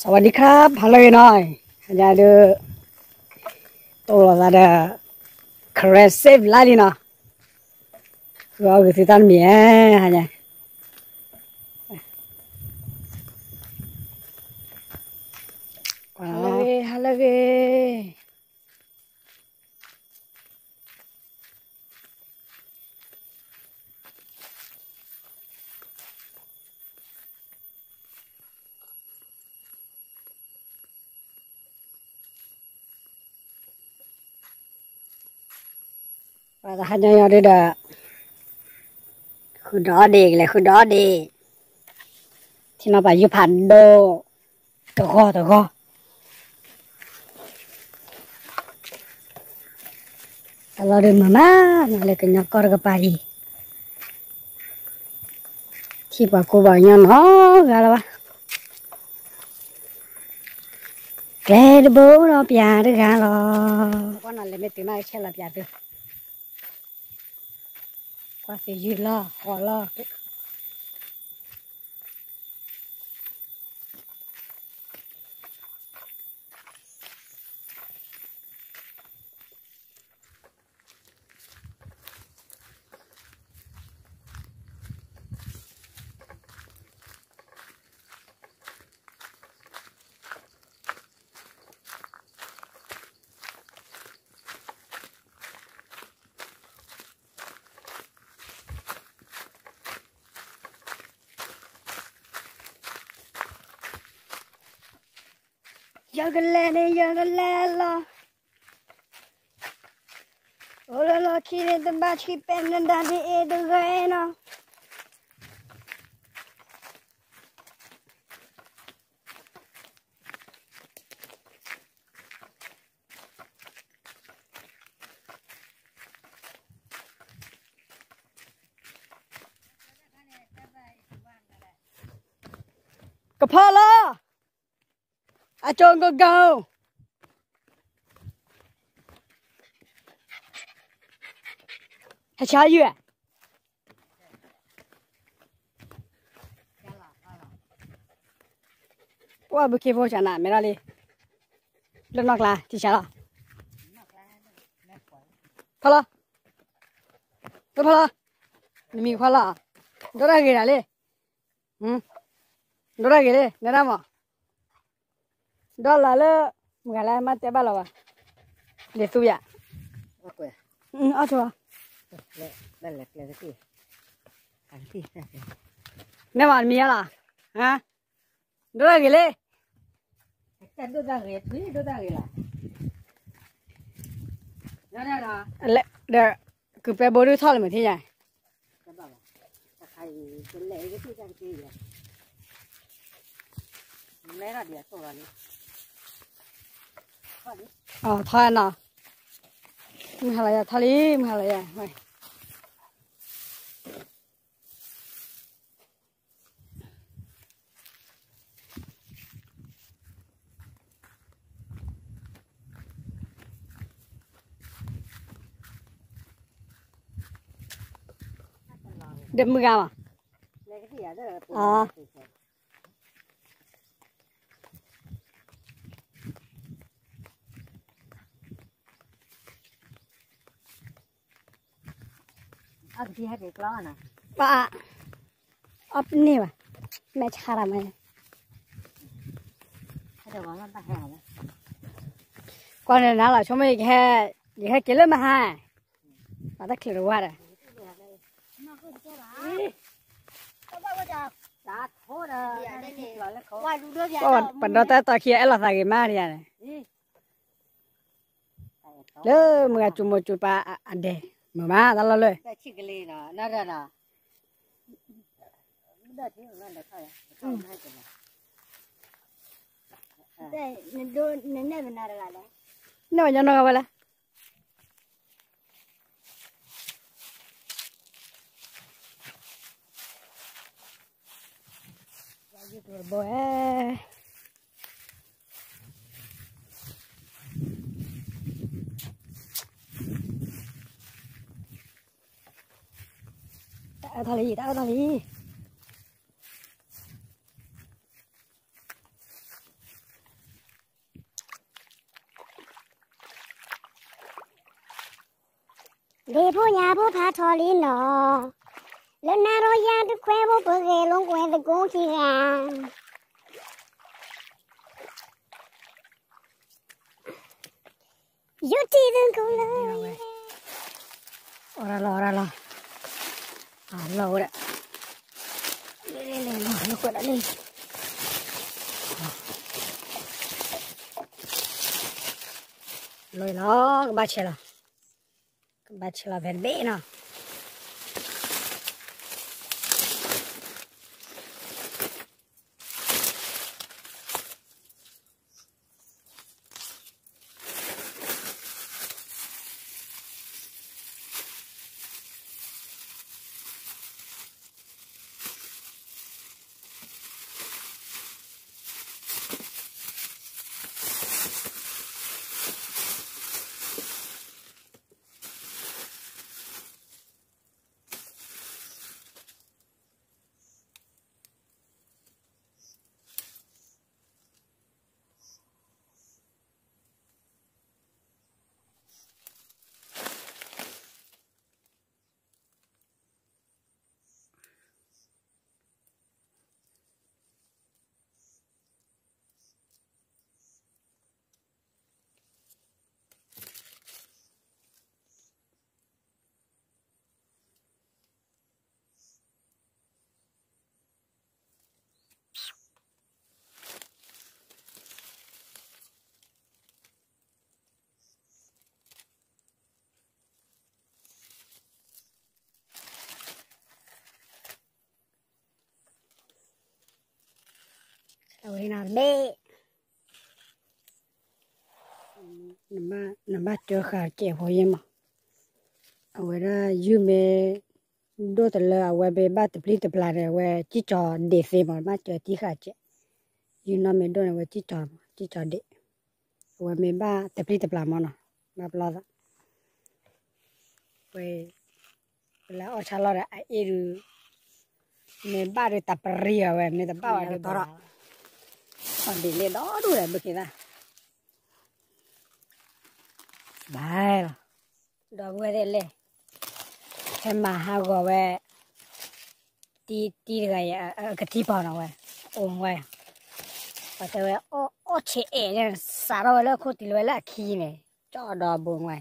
สวัสดีครับ ဟါလၢအဂ့ၤနီၤ, ဟါညါဒုး တိၢ်လိာ်သးဒီး Karen Save လါလံနီၤ, ဂုၤအီၣ်ဂုၤသုတၢ်တမံၤဧါ, ဟါညါ ဟါလၢအဂ့ၤ ဟါလၢအဂ့ၤ. ပှၤတဟါညါအံၤဒုးဒီး ဃုာ်ဒီးဒ့ၣ် ကလဲၤဃုာ်ဒီးဒ့ၣ်, ထံၣ်နီၤပာ်ယုၢ်ဖးဒိၣ် တဂီၢ်တဂီၢ်, တၢ်လီၢ်ဒုးမုာ်မး မၤလၢကညီကီၢ်တကပၤအံၤ, ထံၣ်ပှၤကူပှၤကညီနီတဂၤလၢၤဘၣ်, ကျဲတဘိဒီးပၠးတဂၤလီၤ, ကွၢ်နၤလဲၤမ့ၢ်တုၤမးဆဲးလီၤပၠးသု, ကွၢ်သ့ၣ်ယုၢ်လီၢ် ဃီလီၢ် ယကလဲၤန့ၣ် ယကလဲၤလီၤ, အိၣ်လၢလီၢ်ခံန့ၣ် တဘၣ်ဆံပဲနဒၣ်ဒ်အံၤတဂၤနီၤ. ကဖီလီၤ, အကၠိကကၢ, ဟဲဆါယုၢ်, ပှၢ်ဘုခ့ဖိဆါနၤ မဲထီၣ်လံ, လၢနီၢ်ကျါ ထံဆါလီၤ, ဖီလီၤ, လၢဖီလီၤ, နမံၤခွါလီၤ, ဒိၣ်တၢ်ဂ့ၤဒၣ်လံ, ဒိၣ်တၢ်ဂ့ၤလံ နဲဒၣ်မး ဒီးလၢ်လၢ မုၢ်ဂၤလၢမ့ၢ်တဲဘၣ်လီၤဘၣ်, လဲၤသူယၤ, အီၣ်ဆိ, နဲမးတမံၤလီၤ, ဒိၣ်တၢ်ဂ့ၤလံ, ဒီး ကုၢ်ပဲဘိဒုးထီၣ်လၢမုၢ်ထံၣ်ညါ, ထီၣ်နီၤ, မုၢ်ဟါလီၤယၤထီၣ်လံ မုၢ်ဟါလီၤယၤ ဒီးမုၢ်ဂၤမး, ပၢ်, အီၣ်ပန့ၢ်ဘၣ်, မဲာ်ဆါတၢ်မး, ကွၢ်န့ၣ်နၤလီၤ ဆိကမိၣ် ယဟဲက့ၤလၢမဟါ, ပှၤတၢ်ချၢးတဝါဒီး, ပှၤဒီတၢ်တီၢ်ခံအဲၣ်လီၤသးဂ့ၤမးဒ်ယၤန့ၣ်, လၢမုၢ်ဂၤစူၤမိၢ်စူၤပၢ်အဒဲး, မုာ်မးတၢ်လီၢ်လၢ နဲၣ်ဝဲညီနီၢ်ဂၤဝဲလဲၣ်. တၢ်အၢထီၣ်လံ တၢ်အၢထီၣ်လံ. ဒ့ဖိညၣ်ဖိဖးထီၣ်လံနီၤ, လၢနၤဒီးယၤတခွဲးဖိပဂဲၤလိာ်ကွဲသကိးခံဂၤ, ယိၤတံၢ်သကိးလၢ, အီၣ်ရၣ်လီၤ အီၣ်ရၣ်လီၤ, အလီၢ်ဝဲဒၣ်, လီၢ်လီၤလီၤ, လီၢ်လီၤ, ကဘၣ်ဆဲးလီၤ, ကဘၣ်ဆဲးလီၤဖဲတဘ့ၣ်နီၤ. အဝဲနီၤတဘ့ၣ်, နဘၣ်စၢဃာ်စဲးဖိယဲမး, အဝဲဒၣ်ယုၢ်မ့ၢ်ဒိၣ်တလၢ အဝဲမ့ၢ်ဘၣ်တပျံၤတပျါန့ၣ် အဝဲစံၣ်ကၠီၤဒံးသ့မး, ဘၣ်စၢတံၢ်ဃာ်စဲး, ယုၢ်နီၢ်မ့ၢ်ဒိၣ်န့ၣ် အဝဲစံၣ်ကၠီၤ, စံၣ်ကၠီၤဒံး, အဝဲမ့ၢ်ဘၣ်တပျံၤတပျါမးနီၤ, ဘၣ်ပလီၢ်သး ပလၢအီၣ်ဆၣ်လီၢ်ဒီးအအ့ၣ်ဒုး, မ့ၢ်ဘၣ်ဒုးတၢ်ပရံအီၤဝဲ, မ့ၢ်တဘၣ်ဝဲဒုးတီထီၣ်, အီၣ်ဒံးလၢဒီဒူၣ်ဒီးဘုခ့သၣ်, ဘၣ်လီၤ, ဒီပုၢ်ဝဲၢ်သ့ၣ်လဲၣ်, ဟဲမၤဟးဂီၤဝဲ, တံၤတံၤတဂၤအံၤ အကထံၣ်ပီၤနီၤဝဲ, အိၣ်ဝဲ, ပှၤတဲဝဲ, အီၣ်ဆံးအဲၣ်န့ၣ် စးထီၣ်ဝဲလၢခိၣ်တံၤလၢဝဲလၢအခံန့ၣ်, ကၠီဒီးဘိဝဲ,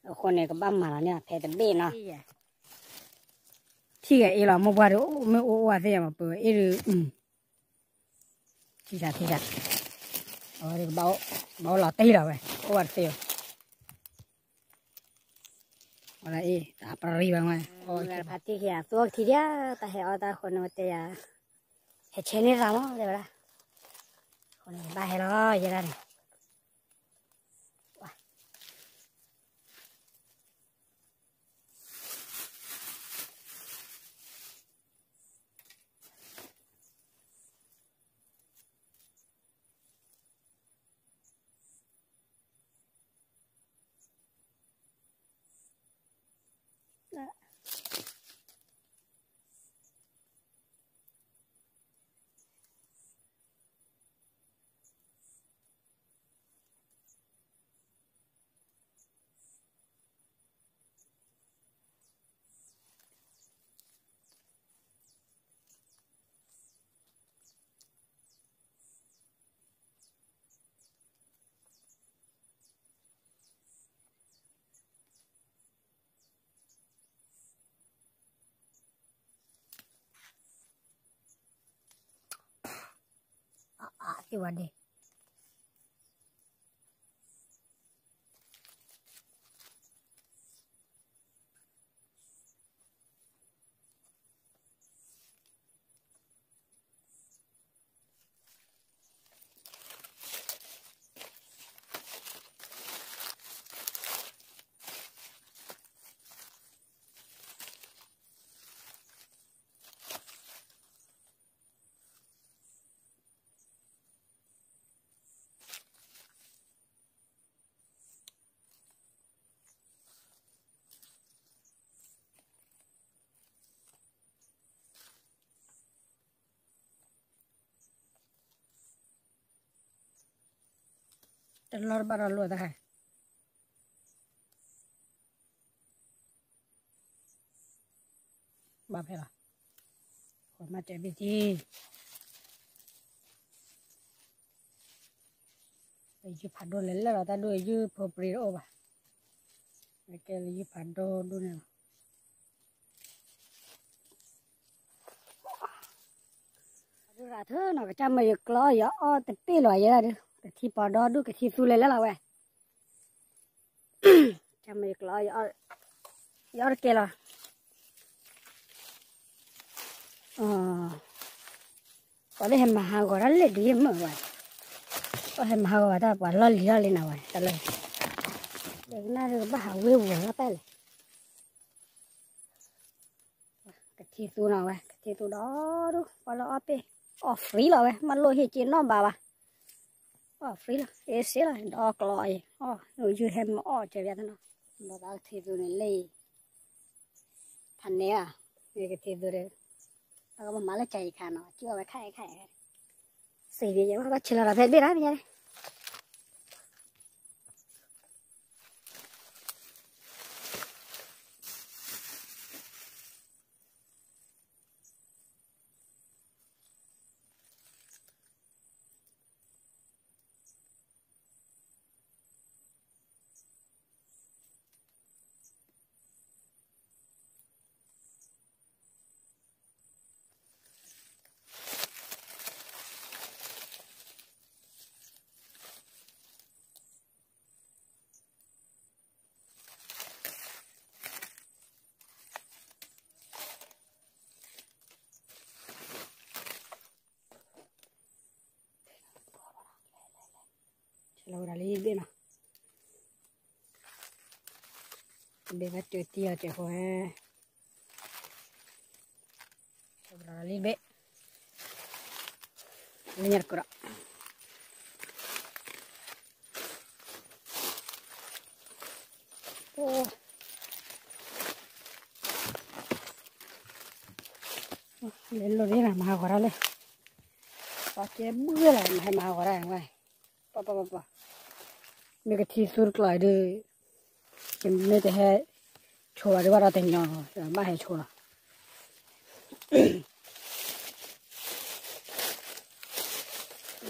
အဃိန့ၣ် ကဘၣ်မၤလီၤန့ၢ်ဖဲတဘ့ၣ်နီၤ, ထံၣ်ဂဲၤအ့ၣ်လီၤ မိၢ်ပှၢ်ဒီး မ့ၢ်အိၣ်အိၣ်ဝဲသ့ၣ်မး ပအ့ၣ်ဒုး, ထံၣ်စးထံၣ်စး, အဝဲဒုးကဘၣ်အိၣ်လီၤတံၢ်လီၤဝဲ, အိၣ်ဝဲတသ့ဘၣ်, အဝဲဒၣ်အ့ၣ် တၢ်ပရံဝဲဝဲ, ဖါတံၢ်ခံဂၤ သူအီကထံၣ်ဒံး, တၢ်ဟဲအီၣ်တၢ်ဃိန့ၣ် ဝဲတဲယၤ, ဟဲဆဲးန့ၢ်သးမး တဲဝဲဒၣ်, အဃိန့ၣ် ဘၣ်ဟဲလီၤ ယဲဒၣ်န့ၣ် အသ့ဝဲန့ၣ် တလီၢ်တဘၣ်ဒီးလိာ်သးဟဲ တ ဘၣ်ဖဲလီၤ, ဃိးမးစဲးဘ့ၣ်ထံ, ယုၢ်ဖးဒိၣ်လဲၤလၢလီၤတၢ်ဒိၣ် ယုၢ်ဖိပြံတအိၣ်ဘၣ်, ကဲလၢယုၢ်ဖးဒိၣ်ဒိၣ်န့ၣ်လီၤ. ဒုရၤထၢနီၤ ကစၢ်မၢယကျီ ယအီၣ်တပ့ၢ်လီၤယဲဒၣ်ဒု, ကထံပီၤဒီဒူၣ် ကထံသူလဲၤလၢလီၤဝဲ, ကစၢ်မၢယကျီ ယအီၣ်တကဲလီၤ, ပှၤလၢဟဲမၤဟးဂီၤတၢ်လၢဒ်ယမုၢ်ဝဲ, ပှၤဟဲမၤဟးဂီၤတၢ် ပှၤလီၢ်လံၤလီၢ်လံၤနၤဝဲ တၢ်လၢ, ဒ်ကနၣ်ဒုးကဘၣ်ဟးဝ့ၤဝီၤလီၤတၢ်လဲၣ် ကထံသူနီၤဝဲ ကထံသူဒီဒူၣ် ပှၤလၢအီၣ်ပ့ၢ် အီၣ် free လီၤဝဲ မ့ၢ်လိၣ်ဟ့ၣ်က့ၤနီတဘျီဘၣ်, အီၣ် free လီၤ အ့စ့လီၤ ဒီးကျီအံၤ အီၣ် ယုၢ်ဟဲမၤအီၣ်ကဲပျါတနီၤ, ဘၣ်သးကထံသူန့ၣ်လၢ ဖးနဲဧါ, မ့ၢ်ကထံသူဒီး အကမၤလၢကၢ်အံၤခါနီၤ ကၠီၣ်ဝဲခါအံၤခါအံၤ, စံးဘၣ်ယဲ ဘၣ်ဆဲးလီၤဒီးဖဲဘ့ၣ်ရၣ်မ့ၢ်ညါန့ၣ် ဆဲးလီၤဝဲဒၣ်လံဘ့ၣ်နီၤ, ဘ့ၣ်ဘၣ်စၢၤတံၢ်အီၤစဲးဖိဝဲ, ဆဲးလီၤလံဘ့ၣ်, လၢညါတကဒီး လဲၤလိာ်ဒ်နၤ မၤဟးဂီၤတၢ်လၢ ပှၤကဲဘုလီၤ မၤဟဲမၤဟးဂီၤတၢ်ဝဲ, ပှၤပှၤပှၤပှၤ, မ့ၢ်ကထံသူတကျိၤဒုး မ့ၢ်တဟဲဆိဘၣ်ဒုးဘၣ်ဒီးတညီလီၤ ဘၣ်ဟဲဆိလီၤ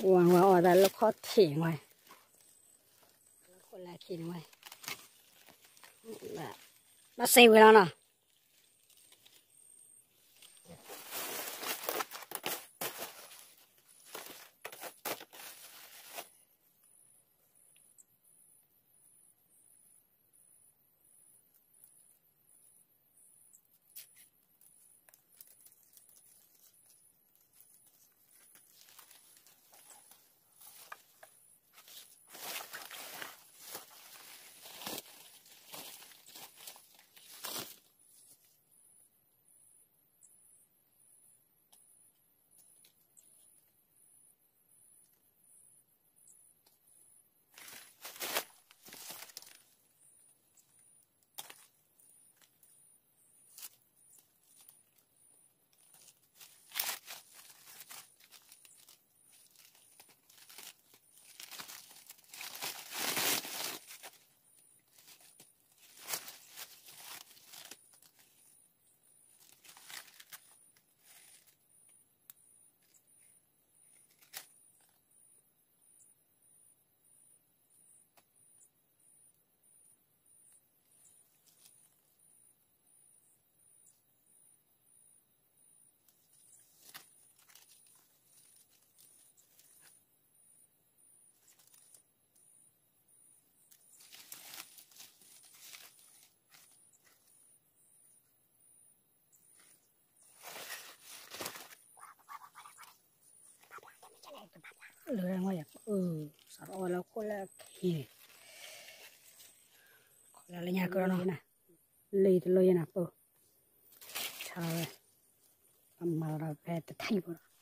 ဝဲဝဲအီၣ်တၢ်လၢခီၣ်ထံးဝဲ, လၢခိၣ်လၢခံန့ၣ်ဝဲ, ဘၣ်စဲဝဲလီၤနီၤ.လၢဝဲယၤ စးထီၣ်ဝဲလၢခိၣ်လၢခံန့ၣ် ခိၣ်လၢလၢညါကဒီးနီၤ လၢယတလိၣ်ယဲနၤပၢၢ် ဆါလီၤဝဲ အမၤလီၤဒီးဖဲတထံၣ်ဖိဒီး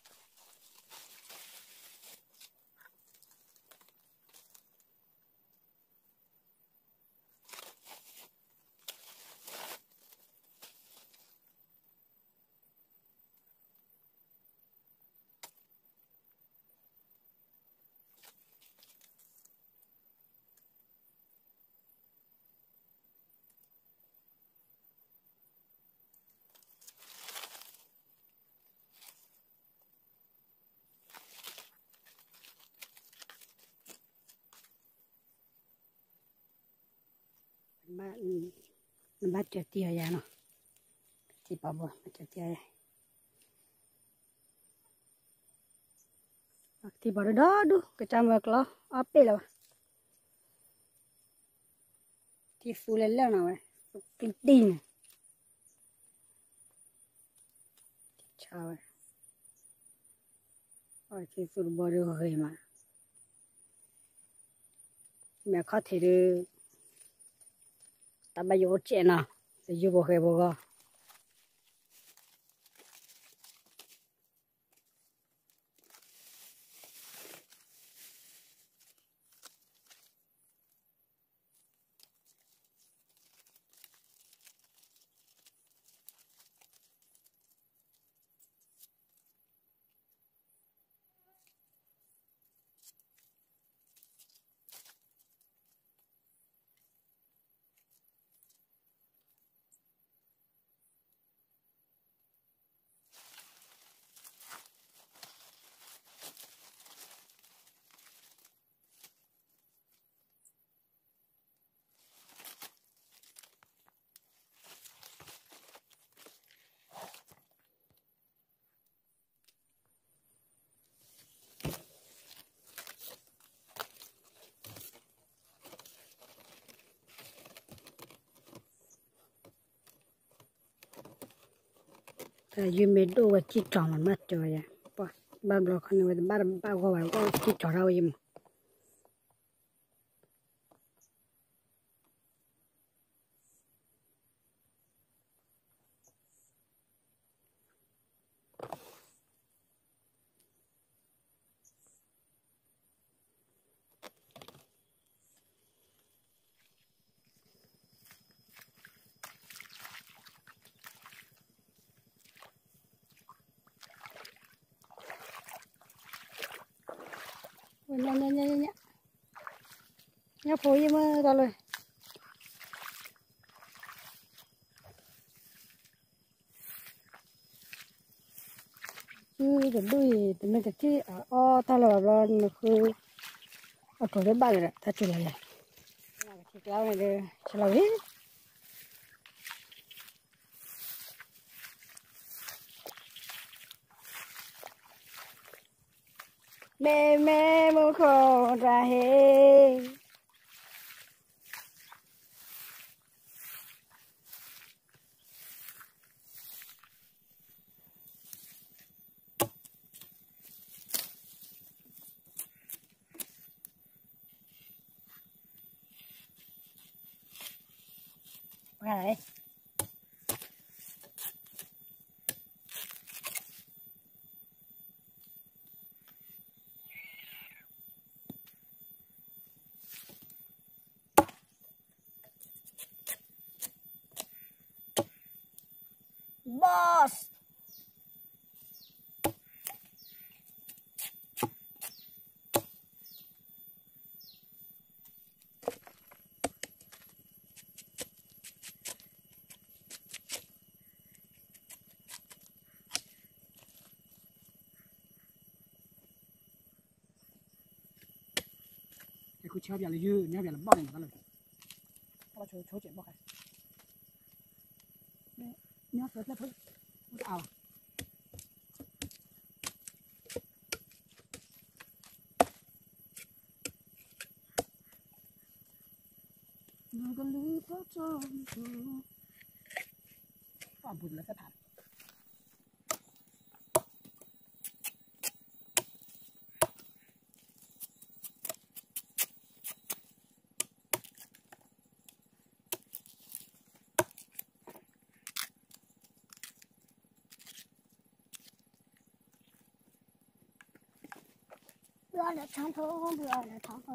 နဘၣ်စၢၤတံၢ်အီၤယၤနီၤ, ထံပီဘိ ဘၣ်စၢၤတံၢ်အီၤယၤ, ထံပီဒိၣ်ဒိၣ်ဒူၣ် ကစၢ်မၢကျီ အီၣ်ပ့ၣ်လၢၤဘၣ်, ထံသူလဲၤလၢာ်နီၤဝဲ, သူကံတံၢ်န့ၣ် ဆါဝဲ, အီၣ်က့ၤသူတဘီဒီးဂ့ၤမး, မ့ၢ်အခီၣ်ထံးဒီး တၢ်ဘၣ်ယိၣ်အိၣ်ကဲးနီၤ, တယုၢ်ဖိဃဲဖိဂီၢ် တၢ်ယုၢ်မ့ၢ်ဒိၣ်ဝဲစံၣ်ကၠီၤမး မ့ၢ်ကၠီၤယၤ, ဘၣ်ဘျီခီန့ၣ်ဝဲ တဘၣ်တဘၣ်ဂီၢ်ဘၣ် စံၣ်ကၠီၤတၢ်ဝဲယမး ညၣ်ဖိယမ့ၢ်တၢ်လၢ စုတဒူၣ်အံၤ တမ့ၢ်တထံၣ်အအီၣ်တၢ်လၢၤဘၣ်ဘျီ နဃု အကျိၤလၢဘၣ်လၢၤဒီး တၢ်စူၤလီၤယၤ ကထံကျါန့ၣ်ဒီး ဆလီၤဝံၤ မ့မ့ၢ်မူခိၣ်တၢ်ဟ့ၣ် Boss ကဲ ခုဆဲးပၠးလၢယုၢ် ညၣ်ပၠးလၢဘီၣ်န့ၣ် မၤတၢ်လၢ ဘီၣ်ဆိဆိစဲးဘီၣ်ခါ ညၣ်သၢဖျၢၣ်ဖိ အါ နကလုၢ်သီၣ်ကၠီၣ် ပှၤဘူးလၢသ့ၣ်ဖး ဘုအီၣ်လၢထီၣ်ဖိ ဘုအီၣ်လၢထီၣ်ဖိ ဘုအီၣ်လၢထီၣ်ဖိ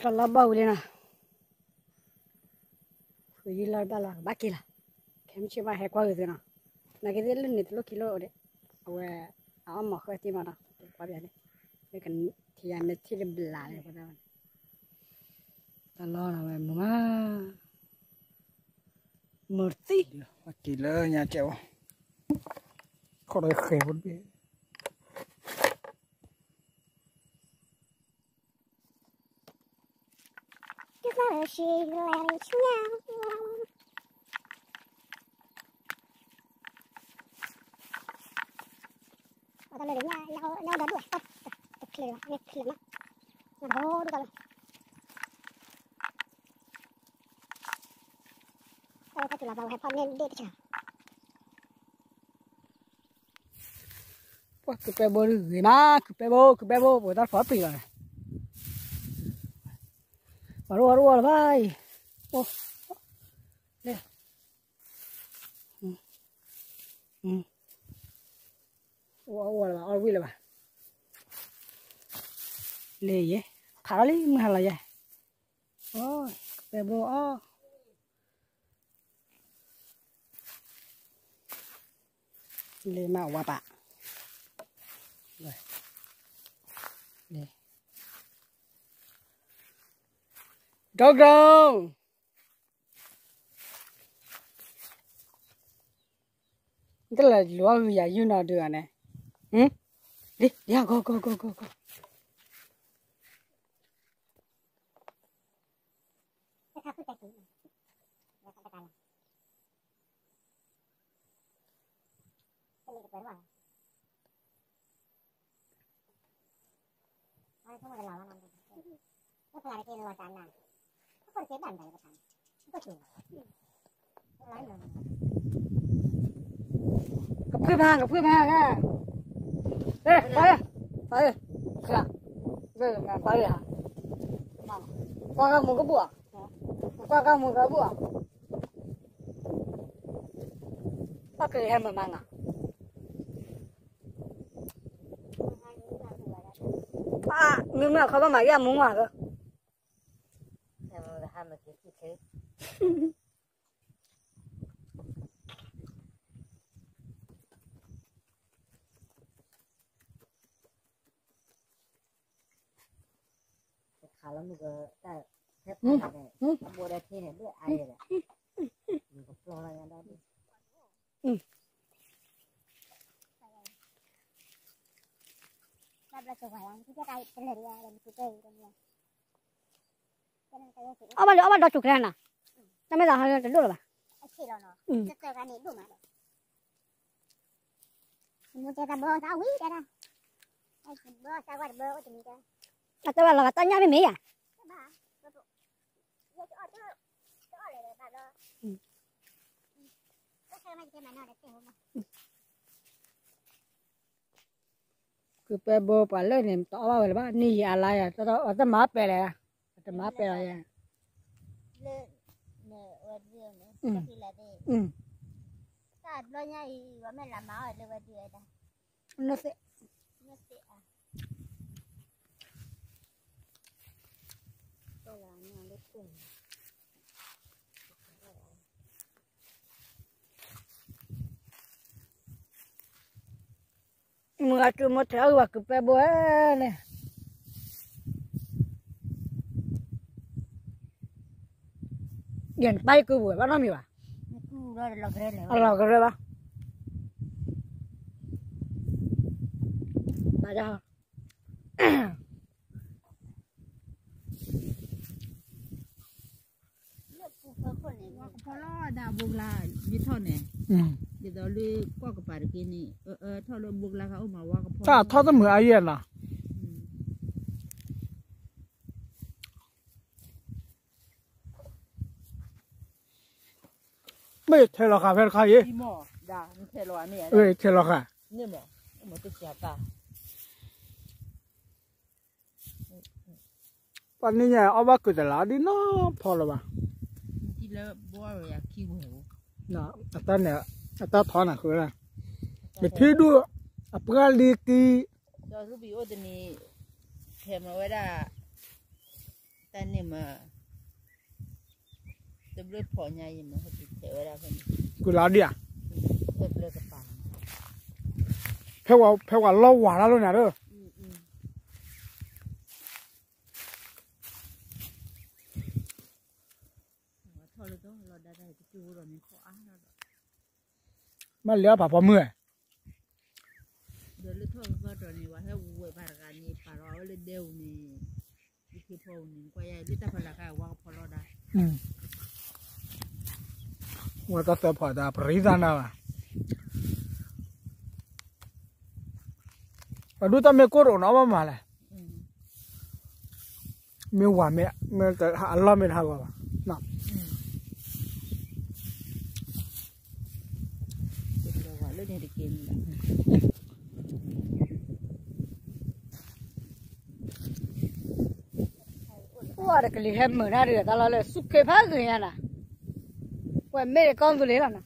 တလီၤဘီၣ်ဝံၤလံနီၤ, ဃုယံာ်လီၤတဘၣ်လီၤ ကဘၣ်က့ၤလီၤ, ခဲမုၢ်ဆ့ၣ်ဘၣ်ဟဲကွၢ်ဂ့ၤသုနီၤ, နာ်က့သ့ၣ်လၢန့ၣ်တလိၣ်ခံလိၣ်ဒီး, အဝဲ, အအီၣ်မီၤဃၢတ့ၢ်မးနီၤ, ကွၢ်ပၠးန့ၣ်, ထံယၤမ့ၢ်ထံၣ်တဘျးလၢၤ, တလီၤနီၤဝဲမုာ်မး, မုာ်သံ, က့ၤလၢညါကဲအီၤ, ခီၣ်ဒီးဃဲၤဖိတဘ့ၣ် ကစၢ်လၢရှိလဲၤဆူညါ, အတၢ်လၢညါ, ညါဒီဒူၣ်, တချ့လီၤ, မ့ၢ်ချ့မး, နဒိဒူၣ်တၢ်လီၤ, တၢ်လီၤဖဲတုၤလီၤသးဝဲဟဲဖီၣ်န့ၢ်ဒ့ၣ်တဆၢ ပှၤကုပဲဘိဂ့ၤမး, ကုပဲဘိ, ကုပဲဘိ, ပှၤတၢ်ဖီပျံၤလီၤ, ပှၤတအိၣ်တအိၣ်လၢၤဘၣ်အံၤ, အိၣ်, လဲၤ, အိၣ်အီၣ်ဝဲလၢၤဘၣ်, အီၣ်ဝံၣ်လၢၤဘၣ်, လဲၤယဲ, ခးလီၤလံ မုၢ်ဟါလီၤယဲ, အိၣ်, ကုပဲဘိအီၣ် လ့မးဝါပာ်, ဒီကရီ, တလဲၤလိၤအဂံၢ်ယၤယုၢ်နီၤဒုးဂၤန့ၣ်, လံ, လံ, ဂီၤ, ဂီၤ, ဂီၤ, ဂီၤ, ဂီၤ ကဖှ့ဖး ကဖှ့ဖး, ဖး, ဖး, ဖး, ကွၢ်ကမူကဘူၣ်, ကွၢ်ကမူကဘူၣ်, ပကဟဲမၤမၤနီၤ, မ့မ့ၢ်ခီဘၣ်မၤယၤမူမး, အီၣ်ဘၣ်လၢအီၣ်ဘၣ်ဒီးကၠိကျဲနီၤ, တၢ်မ့ၢ်သးဟဲတဒိၣ်လၢၤဘၣ်, အတဲဝဲလီၤဂာ်တၢ်ညၣ်မ့ၢ်မ့ၢ်ယၤ, ကုပဲဘိပှၤလၢန့ၣ် တအီၣ်ဘၣ်ဝဲလၢၤဘၣ်, န့ၢ်ယၤအလါယၤ, တမၤပဲလဲၣ်, တမၤပဲလီၤယၤ, မုၢ်ဂၤတုၤမိၢ်ထဲအီၣ်ဂ့ၤဝဲကုပဲဘိဝဲန့ၣ်, ယဲၢ်နပၢ်ယကုပူၤဝဲဘၣ်နီတမံၤဘၣ်, အလီၤကရၢဘၣ်, ဘၣ်ဒၣ် တၢ်ထီၣ်တမုာ်အါယဲၢ်နီၤ, မ့ၢ်ထဲလီၤဃာ်ဖဲတခါအံၤ, ထဲလီၤဃာ်, ပှၤန့ၣ်ညါအီၣ်ဘၣ်ကုာ်တလးဒ်နီၢ်ဖီလၢၤဘၣ်, အတၢ်န့ၣ်, အတၢ်ထီနၤဃုလၢ, ပထံၣ်ဒူၣ်, အပှၢ်လံကံ, ဒီးရူဘံၤအိၣ်တနံၤ, ဖဲမၤဝဲဒၣ်, တၢ်န့ၣ်မ့ၢ် တဘျုးဖီၣ်ညါအံၤမ့ၢ် ဟဲက့ၤထဲးဝဲဒၣ်ဖဲန့ၣ် ကုလီၤဒံးဧါ, ဖဲဘျၢကပၤ ဖဲဝဲ ဖဲဝဲလီၤဝါတၢ်လီၤနၤဒီး မ့ၢ်လဲၤအီၣ်ဖးဖီမုၢ်ဧါ, ဒီးလၢထီၣ်ကီၢ်တီၤန့ၣ် ဝဲဟဲဝဲပှၤတဂၤန့ၣ် ပာ်လီၤဝဲလၢဒဲပူၤန့ၣ်, လၢခ့ဖီပူၤန့ၣ် ကွၢ်ယၤလၢတၢ်ဖီလာ်ခါ ဝါကဖီလီၤဒၣ်, ဝဲတၢ်သၢဖီၣ်တၢ်ပရံသးနၤဘၣ်, ပဒူၣ်တၢ်မ့ၢ်ကိၢ်တအိၣ်နီဘၣ်မးလဲၣ် မ့ၢ်ဝၤမ့ၢ် မ့ၢ်အလီၢ်မ့ၢ်တဟးဂီၤဘၣ်, ပှၤတကလံၤဟဲမုာ်နၤဒီး တၢ်လီၢ်လၢ စူးခ့ဖးဂ့ၤညါနၤ, ပှၤမ့ၢ်တကီၢ်သူလ့ၤလီၤနၤ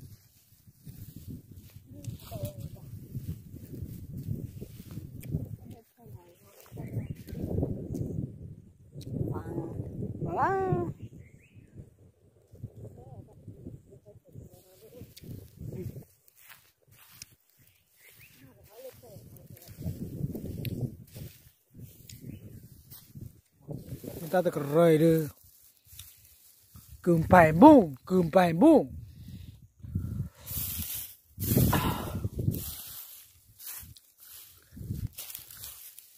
တၢ်တကရၢအံၤဒီး ကုၢ်ပၢ်ဘူၣ် ကုၢ်ပၢ်ဘူၣ်,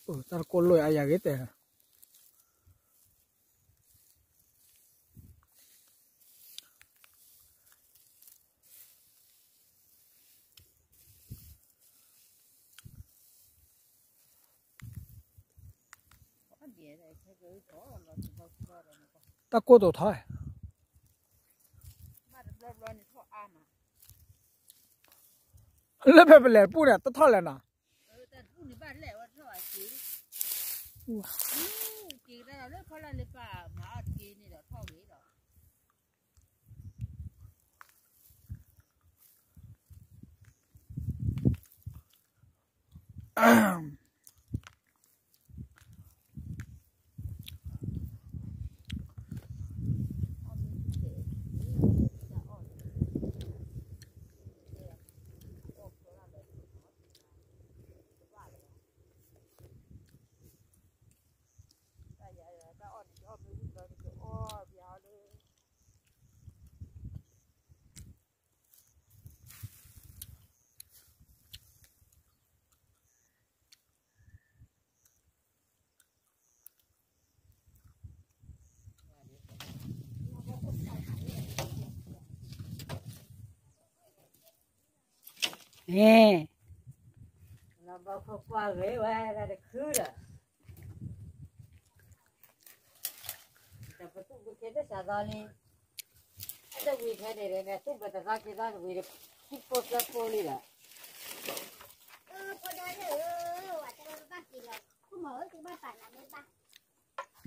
တၢ်တကိၢ်လိၣ်အါယၤဂ့ၤတဲ တၢ်ကိၢ်တိာ်ထီၣ်, လၢဖဲပလဲၤပူၣ်န့ၣ် တထီၣ်လဲၣ်နီၤ,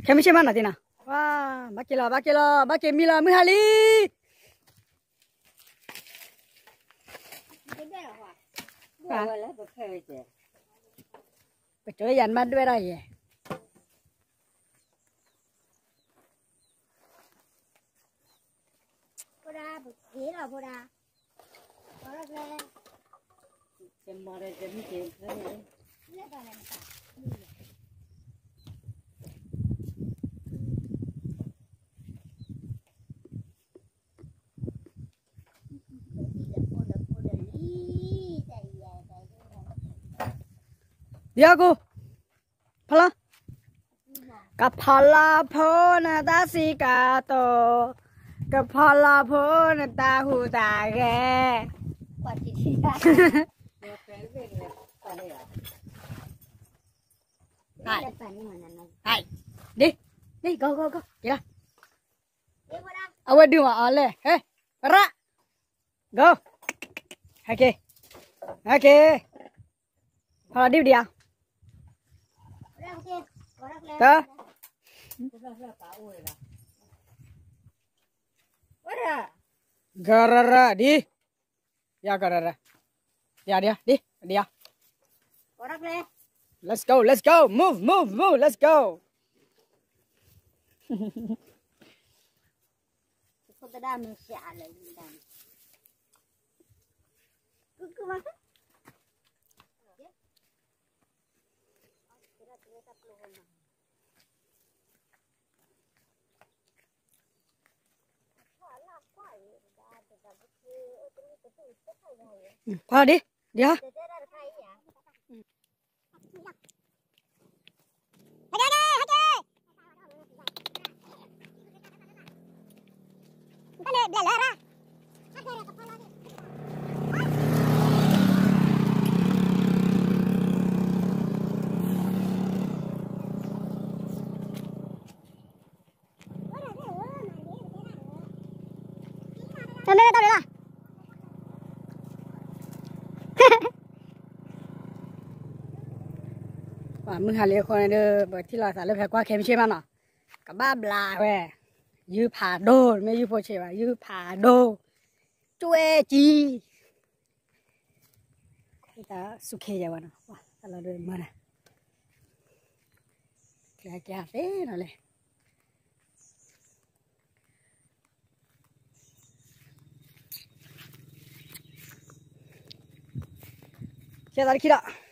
ခဲမုၢ်ဆ့ၣ်မးနၤသ့ၣ်နီၤ, ဝါ, ဘၣ်က့ၤလီၤ ဘၣ်က့ၤလီၤ ဘၣ်က့ၤမံလီၤ မုၢ်ဟါလံ, ပကၠီယၤနမ့ၢ်ဒွဲၣ်ဒၣ်ယဲ, ဒ်အီၣ်ကိၣ်, ဖီလီၤ, ကဖီလီၤဖိနတၢ်စံးကတိၤ, ကဖီလီၤဖိနတၢ်ဟူးတၢ်ဂဲၤ, ဒ်, ဒ်, go go go က့ၤလီၤ, အဝဲဒုးမၤအီၤလဲၣ်, ဟဲ, ရၣ်, go, okay, okay, ဖီလီၤဒံးဒံးဧါ, တၢ် ကရရ ဒ်, ယကရရ, ဒ်, ဒ်, ဒ်, let's go, let's go, move, move, move, let's go. ဖိသဒၣ်မ့ၢ်ရှးလၢဒၣ်န့ၣ် ကုကုမ ဖီဒီး ဒီး မုၢ်ဟါလံအဃိန့ၣ်ဒီး ပထံၣ်လိာ်သးလၢဖဲကွၢ်ခဲမုၢ်ဆ့ၣ်မးနီၤ, ကဘၣ်ဘျးဝဲ, ယုၢ်ဖးဒိၣ် မ့ၢ်ယုၢ်ဖိဆံးဘၣ် ယုၢ်ဖးဒိၣ်, ကၠွဲၣ်ကံ တၢ်စူၢ်ခ့ယဲၢ်ဝဲနီၤ, တၢ်လီၤဒုးမၢနၤ, ကဲကဲသ့နီၤလဲၣ်, ကဲသးတခံဒီး